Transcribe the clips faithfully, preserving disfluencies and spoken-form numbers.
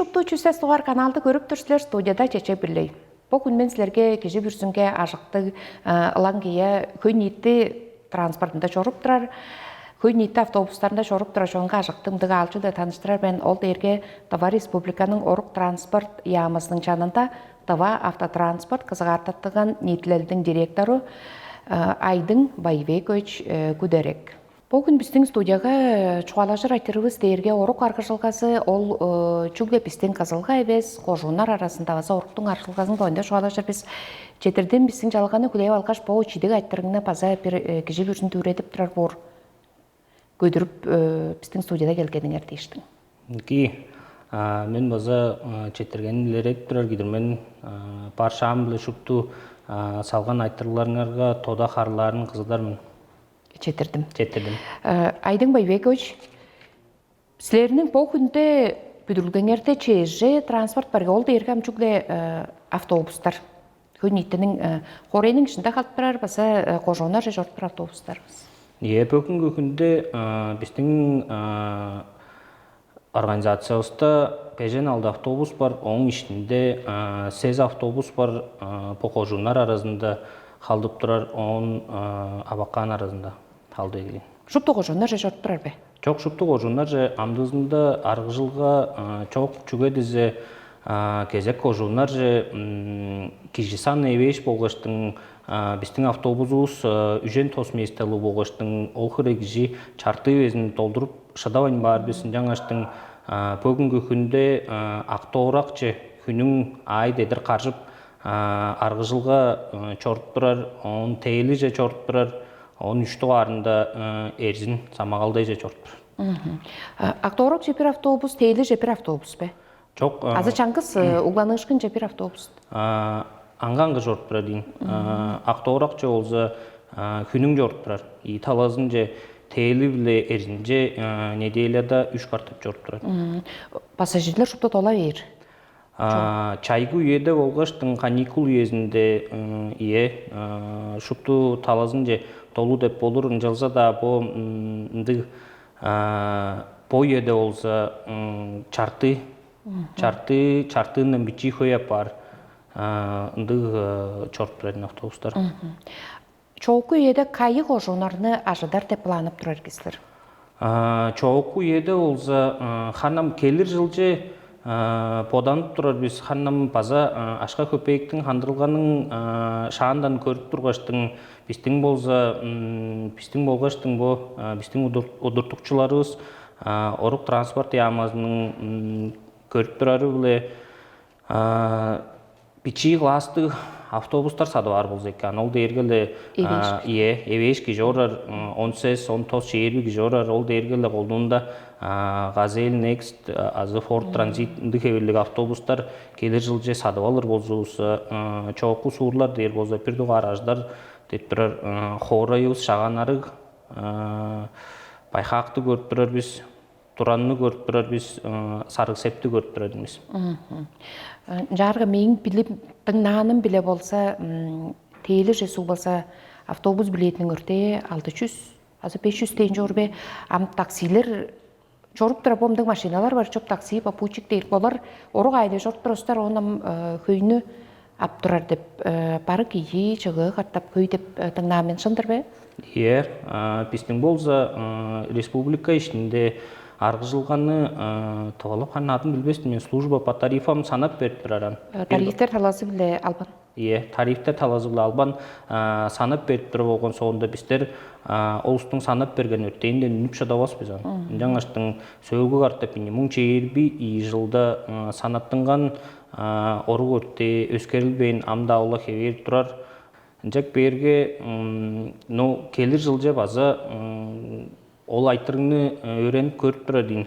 Шупту чүс сес дугаар каналды көрүп тур силер, студияда Чечек Бирлей. Бо хүн мен силерге кижи бүрүзүнге ажыктыг, ылаң кыя хөй ниити транспортунда чоруп турар, хөй ниити автобустарында чоруп турар чонга ажыктыг мындыг аалчы-биле таныштырар мен. Ол дээрге Тыва Республиканың орук транспорт яамызының чанында Тыва автотранспорт кызыгаартаттынган ниитилелдиң директору Айдың Байбекович Күдерек. Бо хүн бистиң студияга чугаалажыр айтырывыс дээрге орук аргыжылгазы, ол чүгле бистиң Кызылга эвес, кожууннар аразында база оруктуң аргыжылгазын боюнда чугаалажыр бис. Четирдим бистиң чалганы хүлээп алгаш, бо чидиг айтырыгны база бир кижи бүрүзүн дүвүредип турар боор. Көдүрүп бистиң студияда келгениңер дээштиң. Ки мен база четиргенин илередип турар кидир мен. Бар шаам-биле шупту салган айтырыгларыңарга тода харылаарын кызыдар мен. Четирдим. Четирдим. Айдың Байбекович, силерниң бо хүнде бүдүрүлгеңерде чеже транспорт барга, ол дээрге ам чүгле автобустар. Хөй ниитиниң хорейниң ишинде халып турар база кожооннарже чоруп турар автобустарбыз. Е, бүгүнкү хүнде биздин организациябызда бежен алды автобус бар, ооң ишинде сес автобус бар, бо кожууннар аразында халдып турар, оон абаккаан аразында халды эгелээн. Шупту кожууннарже чоруп турар бе? Чок, шупту кожууннарже амдыызында аргыжылга чок, чүге дизе кезек кожууннарже кижи саны эвээш болгаштың, биздин автобусувус үжен тос месталуу болгаштың, ол хире кижи чартыы безин долдуруп шыдавайн баар бис. Ынчангаштың бөгүнгү хүнде Ак-Довуракче хүнүң аай дедир каржып, аргыжылга чоруп турар, оон Тээлиже чоруп турар, оон үш дугаарында Эрзин Самагалдайже чоруп турар. Ак-Довуракче бир автобус, Тээлиже бир автобус бе? Чок. Азы чаңгыс угланыышкынче бир автобус? Аңгы-аңгы чоруп турар дейн. Ак-Довуракче болза хүнүң чоруп турар. И талазынче Тээли-биле Эрзинче неделяда үш катап чоруп турар. Пассажирлер шупту дола бээр. Чайгы үеде болгаштың каникул үезинде, ие, шупту талазынче долу деп болур, ынчалза-даа бо ындыг бо үеде болза чартыы, чартыы, чартыындан бичии хөй апаар ындыг чоруп турар автобустар. Чоокку үеде кайы кожууннарны ажыдар деп планып турар кисилер? Чоокку үеде болза, ханам келир жылче боданып турар бис, ханам база ашка-көпеектиң, хандырылганың шаандан көрүп тургаштың, бистиң болза, бистиң болгаштың бо бистиң удуртукчуларывыс, орук транспорт яамазының көрүп турары-биле, бичии класстыг автобустар садып аар болза экен. Ол дээрге-ле, ие, эвээш кижи орар, он сес, он тос, чээрби кижи орар. Ол дээрге-ле колдуунда Газель, Next азы Ford Transit ындыг хевирлиг автобустар келир жылче садып алыр болзувусса, чоокку суурлар дээр болза, бир дугаар ажыдар деп турар, хоорайывыс Шагаан-Арыг, Байхаакты көрүп турар бис, Туранны көрүп турар бис, Сарыг-Септи көрүп турар бис. Ынчаарга мээң билип дыңнааным-биле болза, Тээлиже суг болза, автобус билетиниң өртээ алды чүс азы беш чүс дээн чор бе? Ам таксилер чоруп турар, бо мындыг машиналар бар, чоп такси, попутчик дээр. Олар орук аайда чоруп турар улустар, оон ам хөйнү ап турар деп, барык ийи чыгыы катап хөй деп дыңнаан мен, шын-дыр бе? Ие, бистиң болза республика иштинде аргыжылганы тывалап харын адын билбестим мен, служба по тарифам санап берип турар ан. Тарифтер талазы-биле албан. Ие, тарифтер талазы-биле албан санап берип туруп болгон соонда, бистер ол улустуң санап берген өртээнден үнүп шыдавас бис ан. Ынчангаштың сөөлгү катап ийи муң чээрби ийи жылда санаттынган орук өртээ өскерилбээн, ам-даа ол-ла хевээр турар. Ынчап бээрге, ну, келир жылче база ол айтырыгны өөренип көрүп турар дейн,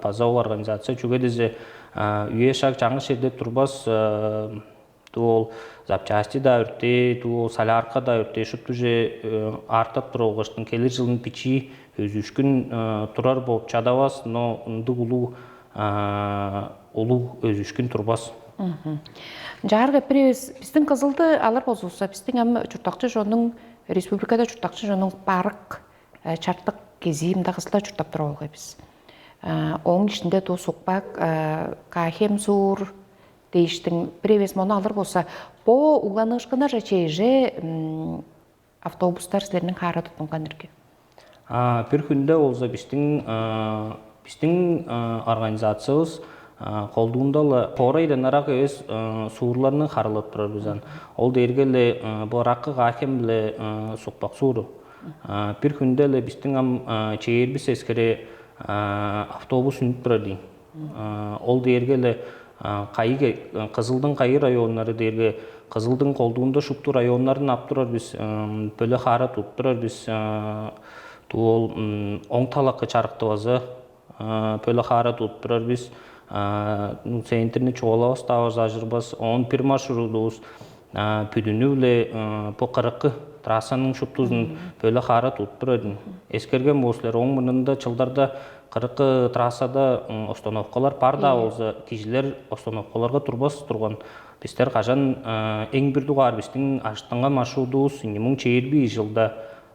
база ол организация. Чүге дизе үе-шаг чаңгыс черде турбас, дуу ол запчасти-даа өртээ, дуу ол солярка-даа өртээ, шуптуже аартап туруп алгаштың, келир жылын бичии өзүшкүн турар болуп чадавас, но ындыг улуг улуг өзүшкүн турбас. Ынчаарга бир эвес бистиң Кызылды алыр болзувусса, бистиң ам чурттакчы чонуң, республикада чурттакчы чонуң барык чартык кезии мында Кызылда чурттап турар болгай бис. Ооң ишинде дуу Сукпак, Каахем суур дээштиң бир эвес мону алыр болза, бо угланыышкыннарже чеже автобустар силерниң хаара туттунган ирги? А, бир хүнде болза биздин а, биздин а, организациябыз а, колдуунда-ла хоорайдан ырак эвес а, суурларны харылап турар бизен. Ол дээрге эле а, бу Раккы Каахем биле а, Сукпак сууру. А, бир хүнде эле биздин ам а, чээрбис эскери а, автобус үнүп турар дейн. А, ол дээрге эле а, кайы ке- Кызылдың кайы районнары дээрге Кызылдың колдуунда шупту районнарын ап турар бис. Ам, бөлө хаара туттурар бис. А, Туу ол м, оң талакы чарыкты база а, бөлө хаара туттурар бис. А, ну, центрни чугаалавас-даа база ажырбас. Оон бир маршрутувус а, бүдүнү-биле а, бу кырыкы трассаның шуптузун бөлө хаара туттурар. Эскерген болур силер, оң мурнунда чылдарда кырыкы трассада м, остановкалар бар-даа болза, кижилер остановкаларга турбас турган. Бистер кажан а, эң бир дугаар биздин ажыттынган маршрутувус ийи муң чээрби беш жылда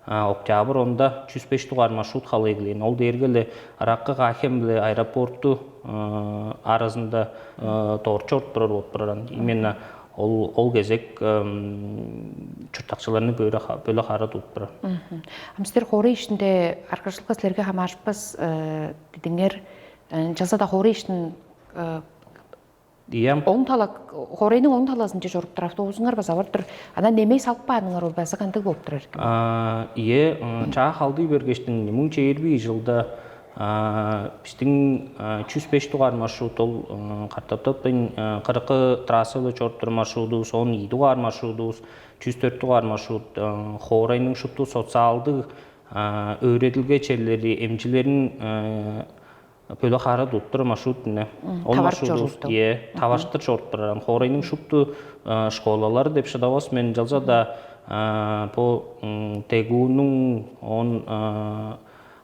а, октябрь онда чүс беш дугаар маршрут халыылыын. Ол дээрге эле Раккы Каахем биле аэропорту а, аразында а, дорт чоруп турар болуп турар. Именно ол ол кезек ам, чурттакчыларны бөлө ха- бөлө хаара туруп турар. Ам силер хоорай ишинде аргажылга силерге хамаарышпас э, дидиңер э, чалза-даа хоорай иштин э, Ийем. Оң талак хоорайның оң талазынча чоруптур автобусуңар база бардыр. Анан немей салып кааныңар ол база кандыг болуп турар экен? А, Ие, м, чаа халдый бергештиң муң чээрби жылда а, биздин а, чүс беш дугаар маршрут ол м, картаптап кыркы трассада чоруптур маршрутубуз, он ийи дугаар маршрутубуз, чүс төрт дугаар маршрут а, хоорайның шупту социалдык а, өөредилге черлери, эмчилерин а, бөлө хаара туттур маршрут дине. Ол Тавар маршрутубуз чоруупту. Ие, таваштыр чоруп турар. Хоорайның шупту а, школалары деп шыдавас мен жалза да а, бу м, тегуунуң он а,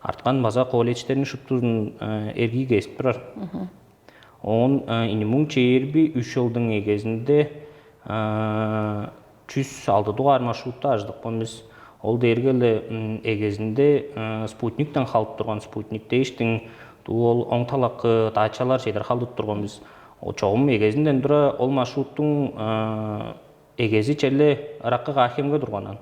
арткан база колледждерниң шуптузун а, эргий кезип турар. Он а, ини муң чээрби үч жылдың эгезинде а, чүс алды дугаар маршрутта ажыдыпкан бис. Ол дээрге эле м, эгезинде а, спутниктен халып турган, спутник дээштиң дуу ол оң талакы дачалар чедир халдып турган бис. О, чогум эгезинден тура ол маршруттуң а, эгези черле ыраккы Каахемге турганан.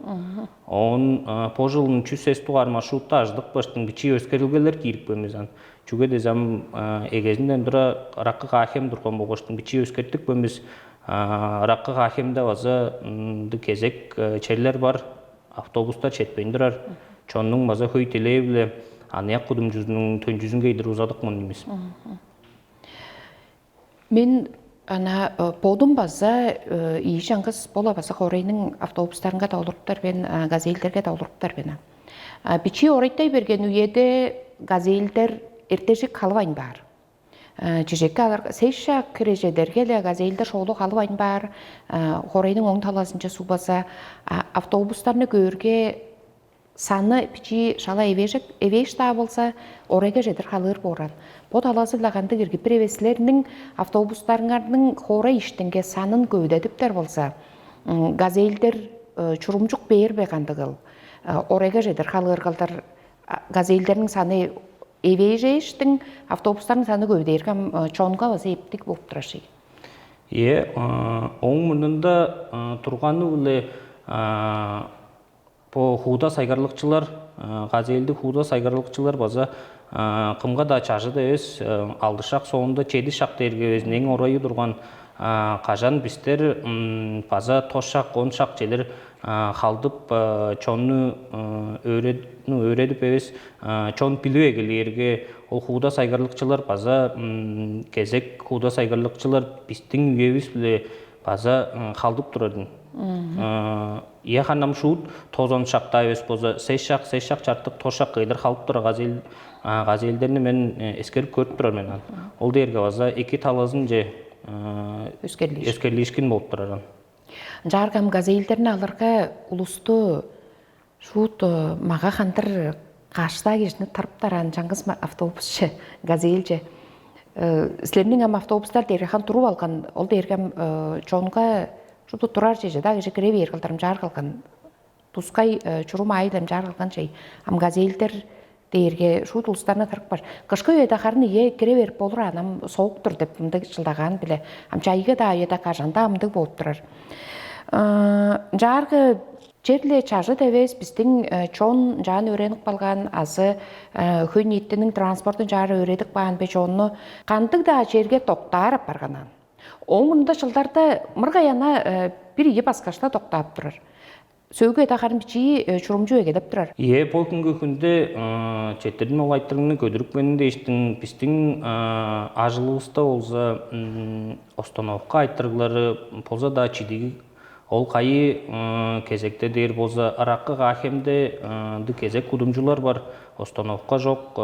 Он а, бо жылын чүс сес дугаар маршрутта ажыдык баштың бичии өскерилгелер киирипкен бис ан. Чүге дезем а, эгезинден тура ыраккы Каахем турган болгаштың бичии өскертипкен бис. А, Ыраккы Каахемде база ындыг кезек э, черлер бар. Автобустар четпейн турар. Чоннуң база хөй тилээ-биле аныяк кудумчузунуң төнчүзүнге идир узадыкмын иймис. Мен ана э, бодум база э, ийи чаңгыс бола база хоорайның автобустарынга да олуруптар мен, а, газельдерге да олуруптар мен. А, бичии орайтай берген үеде газельдер эртежик халывайн баар. Э, Чижекке алар сеш шак кирежедерге эле газельдер шоолу халывайн баар, э, хоорайның оң талазынча суг база а, автобустарны көөрге саны бичии шала эвээш-даа болза, орайга чедир халыыр бооран. Бо талазы-ла кандыг ирги бир эвес силерниң автобустарыңарның хоорай иштинге санын көвүдедиптер болза, м, газельдер э, чурумчук бээр бе кандыгыл? Э, Орайга чедир халыыр кылдыр а, газельдерниң саны эвээжээштиң автобустарның саны көвүдээрге ам э, чонга база эптиг болуп турар ший. Ие, а, ооң мурнунда а, турганы-биле а, бо хууда сайгарлыкчылар, а, газельдиг хууда сайгарлыкчылар база а, кымга-даа чажыт эвес, а, алды шак соонда чеди шак дээрге безин эң орайы турган а, кажан бистер м, база тос шак, он шак челер а, халдып а, чонну а, өөред, ну, өөредип эвес а, чон билип эгелээрге ол хууда сайгарлыкчылар база м, кезек хууда сайгарлыкчылар биздин үебиз-биле база м, халдып турар. Ийе ханам шуут тозон шакта эвес болза сес шак, сес шак чартык тос шак кыйдыр халып турар газел газелдерни мен э, эскерип көрүп турар мен аны. Ол дээрге база эки талазынче э, Өскерлиш. Өскерлишкин болуп турар. Ынчаарга ам газелдерни алырга улусту шуут э, мага хандыр каштаа кижини тарыптар ан чаңгыс автобусче, газельче. Э, Силерниң ам автобустар дээрге хан туруп алган, ол дээрге ам э, чонга шупту турар чеже даа кижи кире бээр кылдырым чаар кылган. Тускай э, чурум аайы-биле ам чаар кылган чей. Ам газельдер дээрге шуут улустарны тырыпкаш, кышкы үеде харын ийе кире берип болур, анам сооктур деп мындыг чылдагаан биле. Ам чайга-даа үеде кажан-даа мындыг болуп турар. Ынчаарга черле чажыт эвес, бистиң чон ынчаан өөренип калган азы хөй ниитиниң транспортун чаары өөредип каан бе чонну кандыг-даа черге доктаар апарганан. Ооң мурнунда чылдарда мыргай ана бир ийи баскашта доктаап турар. Сөөгү эде харын бичии чурумчу эгелеп турар. Ийе, бо хүнгү хүнде четирдин ол айтырыгны көдүрүпкенин дээштиң, бистиң ажылывыста болза остановка айтырыглары болза-даа чидиги, ол кайы кезекте дээр болза, ыраккы каа хемде ындыг кезек кудумчулар бар, остановка чок,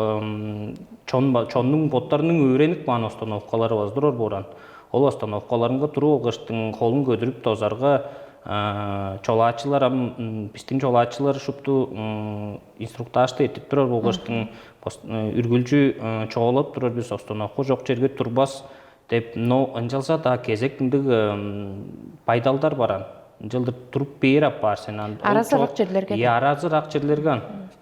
чон чоннуң боттарының өөренип каан остановкалары база турар бооран. Ол остановкаларынга туруп алгаштың холун көдүрүп дозарга, чолаачылар ам бистиң чолаачылар шупту инструктажты эттип турар болгаштың үргүлчү чоолап турар бис, остановка чок черге турбас деп. Но ынчалза-даа кезек ындыг байдалдар баран, ынчалдыр туруп бээр апаар сен ан. Аразырак черлерге. Аразырак черлерге ан.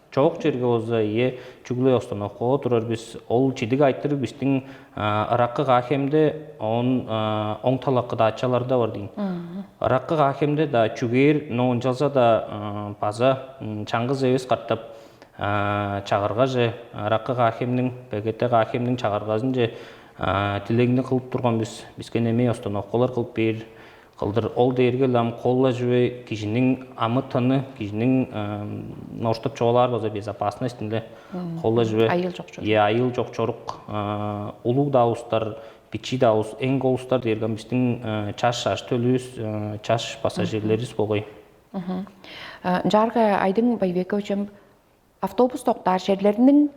Чоок черге болза, ийе, чүгле остановкага турар бис. Ол чидиг айтырыг бистиң ыраккы каа хемде, оон оң талакы даачаларда бар дейн. Ыраккы каа хемде-даа чүгээр, но ынчалза-даа база чаңгыс эвес катап чагыргаже, ыраккы каа хемниң, БГТ каа хемниң чагыргазынче дилегни кылып турган бис. Биске немей остановкалар кылып бээр кылдыр. Ол дээрге-ле ам кол-ла чүве кижиниң амы-тыны, кижиниң ноштуп чугаалаар болза, безопасность-тинде кол-ла чүве. Айыыл чок чорук. Ийе, айыыл чок чорук. Улуг-даа улустар, бичии-даа улус, эң кол улустар дээрге ам бистиң чаш ажы-төлүвүс, чаш пассажирлеривис болгай. Ынчаарга Айдың Байбекович, автобус доктаар черлерниң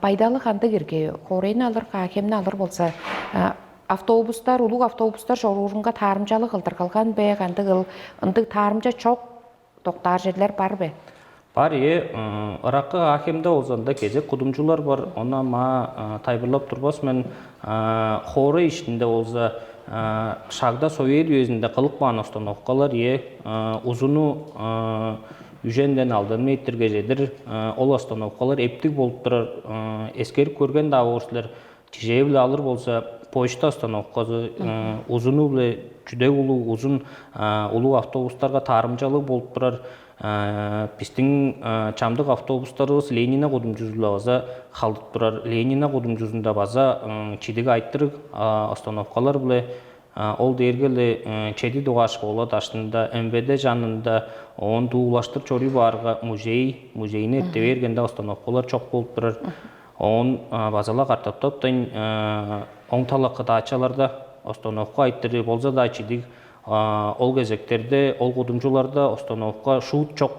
байдалы кандыг ирги? Хоорайны алыр, каа хемни алыр болза, автобустар, улуг автобустар чоруурунга таарымчалыг кылдыр калган бе? Кандыг ыл ындыг таарымча чок доктаар черлер бар бе? Бар, ийе. Ыраккы каа хемде болза, ында кезек кудумчулар бар. Ону ам тайылбырлап турбас мен. Хоорай иштинде болза, шагда совет үезинде кылып каан остановкалар, ийе, узуну үженден алдан метрге чедир ол остановкалар эптиг болуп турар. Эскерип көрген-даа боор силер. Чижээ-биле алыр болза, почта остановказы узуну-биле чүдек улуг, узун, улуг автобустарга таарымчалыг болуп турар. Бистиң чамдык автобустарывыс Ленина кудумчузу-биле база халдып турар. Ленина кудумчузунда база чидиг айтырыг остановкалар-биле. Ол дээрге-ле чеди дугаар школа даштында, МВД чанында, оон дуулаштыр чоруй баарга, музей, музейни эрте бергенде остановкалар чок болуп турар. Оон база-ла катаптаптайн, оң талакы даачаларда остановка айтырыы болза-даа чидиг, ол кезектерде, ол кудумчуларда остановка шуут чок.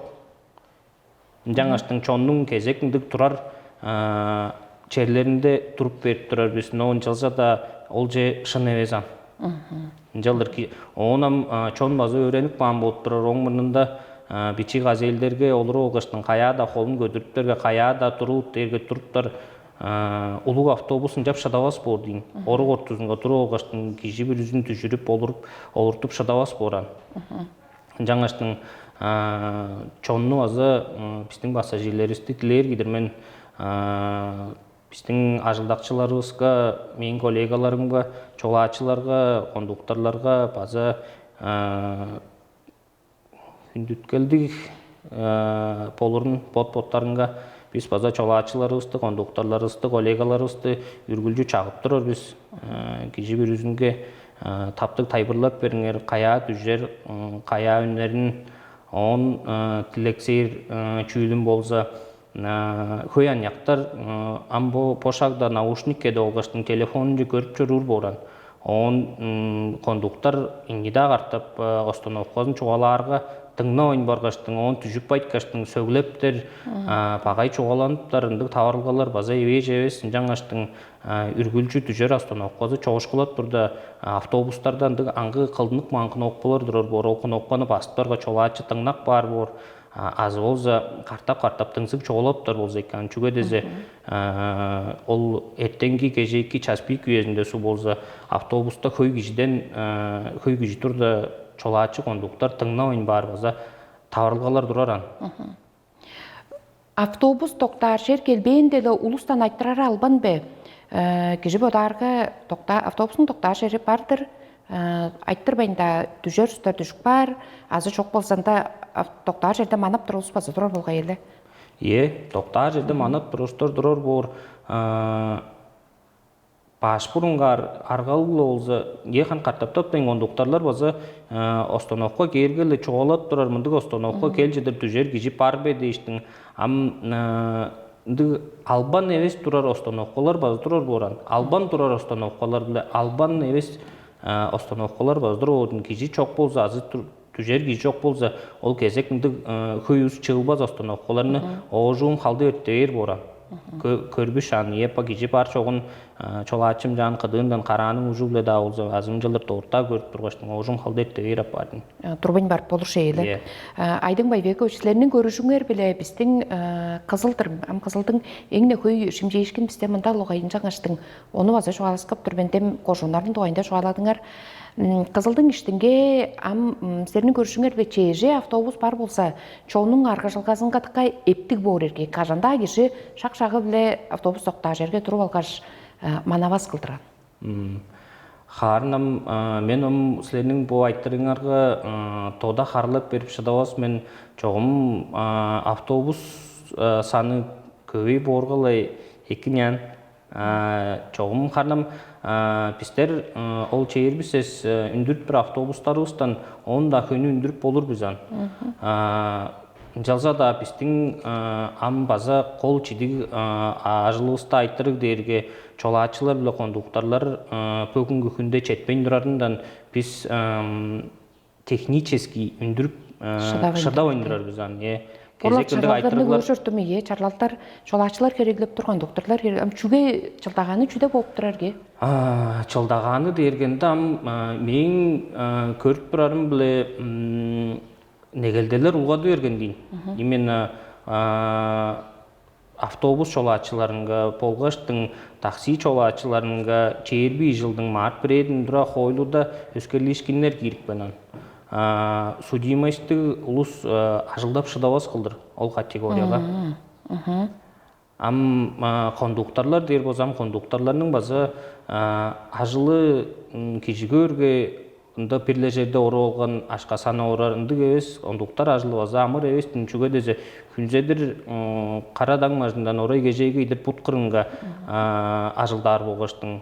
Ынчангаштың чоннуң кезек ындыг турар черлеринде туруп берип турар бис, но ынчалза-даа ол че шын эвес ан. Ынчалдыр ки, оон ам чон база өөренип каан болуп турар. Ооң мурнунда бичии газельдерге олуруп алгаштың, каяа-даа холун көдүрүптерге, каяа-даа турут дээрге туруптар. Улуг автобус ынчап шыдавас боор дейн. Орук ортузунга туруп алгаштың, кижи бүрүзүн дүжүрүп, олуруп, олуртуп шыдавас боор ан. Ынчангаштың чонну база, бистиң пассажирлеривисти дилээр кидир мен, бистиң ажылдакчыларывыска, мээң коллегаларымга, чолаачыларга, кондукторларга база хүндүткелдиг болурун, бот-боттарынга бис база чолаачыларывысты, кондукторларывысты, коллегаларывысты үргүлчү чагып турар бис. Кижи бүрүзүнге таптыг тайылбырлап бериңер, каяа дүжер, каяа үнерин. Оон тилексээр чүүлүм болза, хөй аныяктар ам бо бо шагда наушникке деп алгаштың телефонунче көрүп чоруур бооран. Оон кондуктор ийи-даа катап остановказын чугаалаарга, дыңнавайн баргаштың, оон дүжүп байткаштың, сөглептер, багай чугааланыптар, ындыг таварылгалар база эвээш эвес. Ынчангаштың үргүлчү дүжер остановказы чогушкулап турда, автобустарда ындыг аңгы кылдынып каан кнопкалар турар боор. Ол кнопканы басыптарга, чолаачы дыңнап каар боор. Азы болза картап-картап дыңзыг чугаалаптар болза экен. Чүге дезе ол эртеңки, кежээки час пик үезинде су болза, автобуста хөй кижиден, хөй кижи турда, чолаачы, кондуктор дыңнавайн баар база таварылгалар турар ан. Автобус доктаар чер келбээн деле улустан айтырары албан бе? Э, Кижи бодаарга докта автобустуң доктаар чери бар-дыр. Э, Айттырбайн-даа дүжер устар дүжүп каар, азы чок болзанда доктаар черде манап турувус база турар болгай эле. Е, доктаар черде манап туруштар турар боор. Баш бурунгаар аргалыг-ла болза, е хан картаптап дең ондуктарлар база остановка кээрге-ле чугаалап турар, мындыг остановка кел чыдыр дүжер кижи бар бе дээштиң. Ам ындыг албан эвес турар остановкалар база турар бооран. Албан турар остановкалар биле албан эвес остановкалар база турар оодун. Кижи чок болза азы дүжер кижи чок болза, ол кезек ындыг хөй улус чыылбас остановкаларны оожуум халды өрттевээр бооран. Көрбүш ан епа кижи бар чогун чолаачым жаан кыдыындан карааның ужу-биле-даа болза азымчалдыр дорта көрүп тургаштың оожуум халды өрттевээр апаардын. Турбайн барып болур шейле. Айдың Байбекович, силерниң көрүшүңер биле биздин кызылдыр ам кызылдың эң-не хөй шимчээшкин бисте мында логайын жаңаштың. Ону база чугааласкап тур мен дем кожуннарын дугайында чугааладыңар. Кызылдың иштинге ам силерниң көрүшүңер биле чеже автобус бар болса, чонуң аргыжылгазынга тыкка эптиг боор эрге. Кажан-даа кижи шак-шагы-биле автобус доктаажерге туруп алгаш, манавас кылдыран. Хаарынам мен ам силерниң бу айтырыңарга тода харлап берип шыдавас мен. Чогум автобус саны көбей бооргалай эки нян. Чогум ханам бистер ол чээрбис эс үндүрүп тур автобустарывыстан оон-даа хөйнү үндүрүп болур бис ан. Ынчалза-даа бистиң ам база кол чидиг ажылывыста айтырыг дээрге чолаачылар биле кондуктарлар бөгүнгү хүнде четпейн турарындан бис технический үндүрүп шыдавайн турар бис аны. Бурлак чарлалдарны көрүшүртүм ийе, чарлалдар чолаачылар хереглеп турган, докторлар херек. Ам чүге чылдагааны чүде болуп турар ге? Чылдагааны дээргенде ам мээң көрүп турарым биле негелделер улгады берген дейн. Именно автобус чолаачыларынга болгаштың такси чолаачыларынга чээрби жылдың март бирээдин тура хоойлуда өскерлиишкиннер киирипкен. Судимостьтиг улус ажылдап шыдавас кылдыр ол категорияга. Ам кондуктарлар дээр болзам, кондуктарларның база ажылы кижи көөрге ында бир-ле черде оруп алган ашка сана орар ындыг эвес, ондуктар ажылы база амыр эвес-тин. Чүге дезе хүнзедир кара даң бажындан орай кежээге идир бут кырынга ажылдаар болгаштың.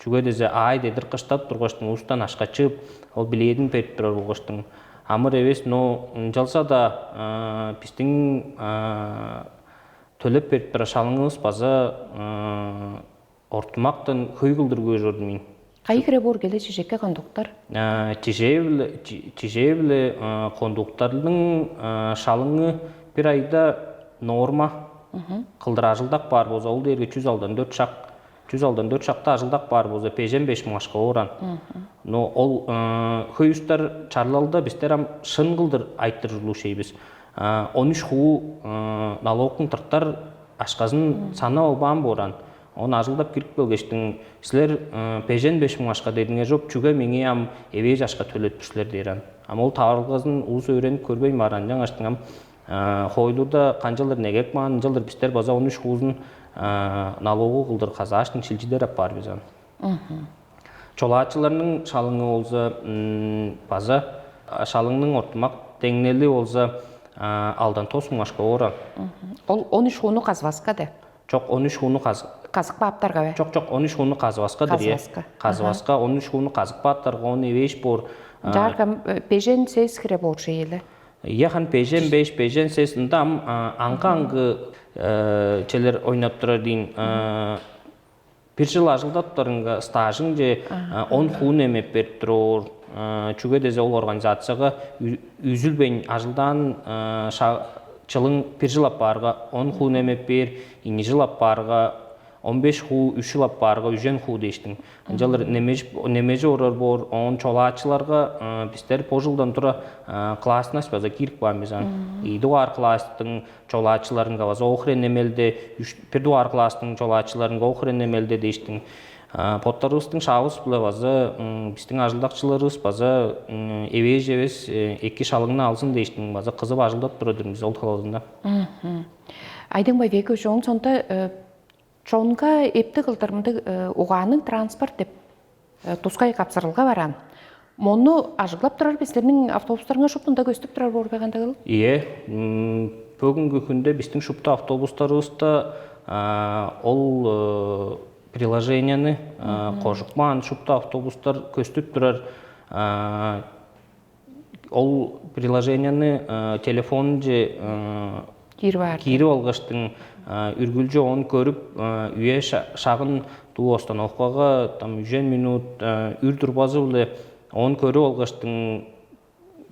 Чүге дезе аай дедир кыштап тургаштың, устан ашка чыып, ол билээдин берип турар болгаштың. Амыр эвес, но ынчалза-даа биздиң төлеп берип турар шалыңывыс база ортумактан хөй кылдыр көөр чордум мен. Кайы хире боор келе чижекке кондуктар? Тижээ-биле кондуктарның шалыңы бир айда норма кылдыр ажылдак баар болза, ол дээрге чүз алдан дөрт шак, чүз алдан дөрт шакта ажылдак баар болза, бежен беш муңашка ооран. Но ол хөй устар чарлалда бистер ам шын кылдыр айтыр ужурлуг шей бис. Он үч хуу налогтуң тыртар ашказын санап албаан бооран. Он ажылдап кирип келгештиң, силер бежен беш муң ашка дедиңер чоп, чүге меңээ ам эвээш ашка төлеттир силер дээр ан. Ам ол таварылгазын улус өөренип көрбейн баар, анчангаштың ам хоойлуда канчалдыр негеп каан, ынчалдыр бистер база он үч хуузун налогу кылдыр казааштың шилчидер апаар бис ан. Чолаачыларның шалыңы болза база шалыңның ортумак деңнели болза алдан тос муңашка ооран. Ол он үч хууну казбаска де. Чок, он үч хууну каз... Казык бааптарга бе? Чок, чок, он үч хууну казбаска дыр. Казбаска. Казбаска, он үч хууну казык бааттарга он эвээш боор. Жааргам бежен сес хире боор шееле. Яхан бежен беш, бежен сес ында ам аңгы-аңгы челер ойнап турар дейн. Бир жыл ажылдаптарынга стажың же он хуун эмеп берип туруур. Чүге дезе ол организацияга үзүлбейн ажылдаан чылың бир жыл аппаарга он хуун эмеп бээр, ийи жыл аппаарга он беш хуу, үш жыл аппаарга үжен хуу дээштиң. Ынчалыр немежип немежи орар боор. Оон чолаачыларга бистер бо жылдан тура классность база киирип каан бис ан. Ийи дугаар класстың чолаачыларынга база охрен эмелде, бир дугаар класстың чолаачыларынга охрен эмелде дээштиң. Боттарывыстың шаавыс-биле база бистиң ажылдакчыларывыс база эвээжевес эки шалыңны алзын дээштиң база кызып ажылдап турар-дыр бис ол талазында. Айдың Байбекович, оон сонда чонга эптиг кылдыр мындыг угаанныг транспорт деп тускай капсырылга бараан. Мону ажыглап турар бистерниң автобустарыңар шуптунда көстүп турар боор бе, кандыгыл? Ийе, бүгүнкү хүндө биздин шупту автобустарыбызда ол приложенияны кожупкан шупту автобустар көстүп турар. Ол приложенияны телефонунче Кирип аар. Кирип алгаштың үргүлчү оон көрүп, үе шагын дуу остановкага там үжен минут үр турбазы-биле оон көрүп алгаштың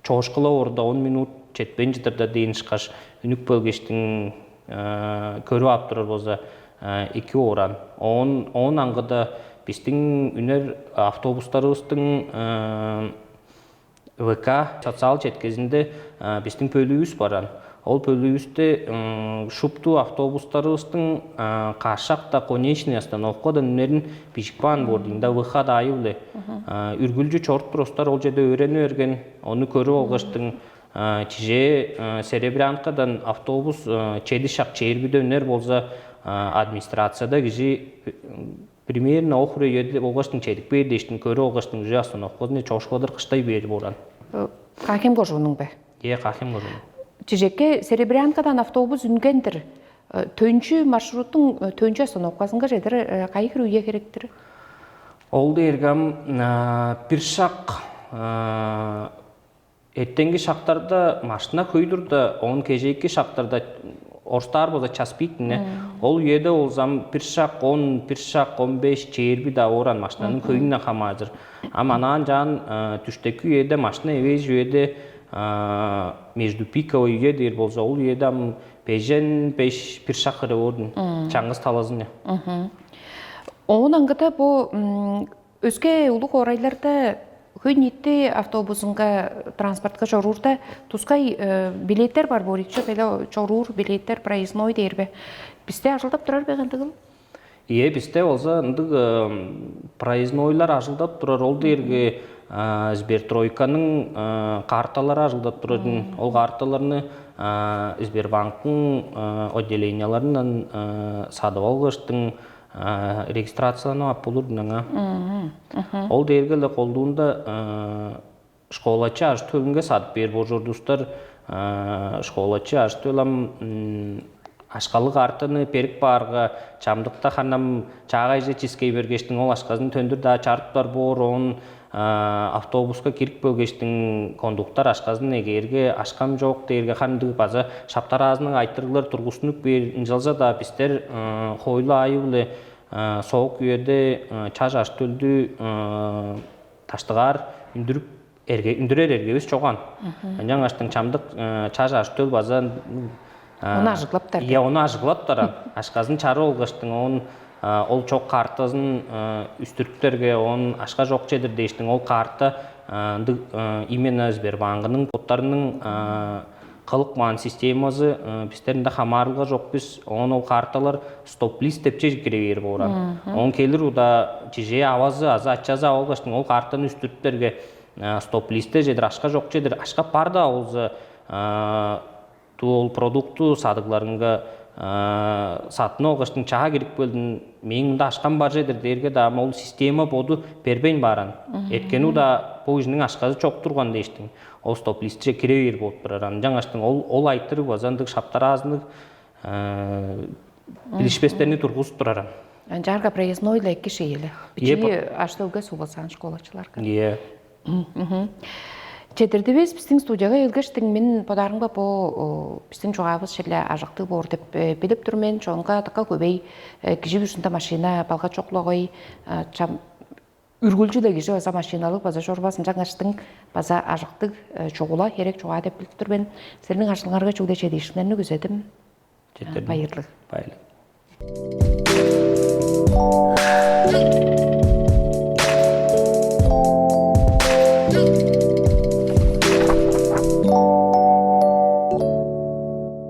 чоошкула орда он минут четпейн чыдырда дээн ышкаш үнүп келгештиң көрүп ап турар болза, эки ооран. Оон оон аңгыда биздиң үнер автобустарыбыздың ВК социал четкезинде биздиң бөлүүбүс баран. Ол бөлүүбүстө шупту автобустарыбыздың кашак-да конечный остановкадан үнерин бижип каан боор дейм да, ВК даайы-биле. Үргүлчү чоруп турустар ол черде өөрени берген, ону көрүп алгаштың чижээ Серебрянкадан автобус чеди шак чээрбиде үнер болза, администрацияда кижи примерно ох үре үеде болгаштың чедип бээр дээштин көрүп алгаштың уже остановказын чоошкуладыр кыштай бээр бооран. Кахем кожуунуң бе? Е, Кахем кожуун. Чижекке Серебрянкадан автобус үнгендир. Төнчү маршруттуң төнчү остановказынга чедир кайы хире үе херектир? Ол дээрге ам бир шак эртеңки шактарда машина хөй турда, оон кежээки шактарда орустаар болза час пик дине. Ол үеде болзам бир шак он, бир шак он беш, чээрби да ооран машинаның хөйүнден хамаажыр. Ам анаан жаан түштеки үеде машина эвээш үеде между пиковый үе дээр болза, ол үеде ам бежен беш, бир шак хире оордун чаңгыс талазыны. Оон аңгыда бу өске улуг орайларда хөй ниитти автобусунга, транспортка чоруурда тускай билеттер бар боор ийик чоп эле, чоруур билеттер, проездной дээр бе? Бисте ажылдап турар бе кандыгыл? Ийе, бисте болза ындыг проезднойлар ажылдап турар. Ол дээрге Сбертройканың карталары ажылдап турар. Ол карталарны Сбербанктың отделенияларындан садып алгаштың регистрацияланып ап болур аңа. Ол дээрге эле колдуунда школачы ажы-төлүнге садып бээр божурдустар. Школачы ажы-төл ам ашкалыг артыны берип баарга, чамдыкта ханам чаагайже чискей бергештиң ол ашказын төндүр-даа чарыптар боор, оон автобуска кирип келгештиң кондуктар ашказын эгээрге, ашкам чок дээрге хандыг база шаптараазының айтырыглар тургустунуп бээр. Ынчалза-даа бистер хойлу аайы-биле соок үеде чаш аштөлдү таштыгаар үндүрүп эрге үндүрер эргевис чоган. Ынчангаштың чамдык чаш аштөл база Ону ажыглаптар. Иә, ону ажыглаптар. Ашказын чары олгаштың оон ол чок картазын үстүрүптерге, оон ашка жок чедир дээштиң ол карта ындыг именно Сбербанкының боттарының кылып маан системазы бистеринде хамаарылга жок бис. Оон ол карталар стоп-лист деп чежик кире бээр бооран. Оон келир уда чижээ авазы азы ачазы авалгаштың ол картаны үстүрүптерге стоп-листте чедир ашка жок чедир ашка бар да болза туу ол продукту садыгларынга сатын алгаштың чаа кирип келдин, мээң мында ашкам бар чедир дээрге даам ол система боду бербейн бааран. Эрткен уда бу кижиниң ашказы чок турган дээштиң. Ол стоп-листче кире бээр болуп турар. Ынчангаштың ол ол айтырыг база ындыг шаптараазыныг билишпестерни тургузуп турар. Ынчаарга проездной эле эки шейле. Бичии аштөге сувасаан школачыларга. Иә. Чедирдивис биздин студияга келгештиң мен бодаарымга бу биздин чугаабыз шиле ажыктыг боор деп билип тур мен. Чонга дыка көбей кижи бүрүзүндө машина балга чоклагой чам үргүлчү-ле кижи база машиналыг база чорбас ынчангаштың база ажыктыг чугула херек чугаа деп билип тур мен. Силерниң ажылыңарга чүгле чедиишиңерни күзедим. Четтирдим. Байырлыг. Байлык.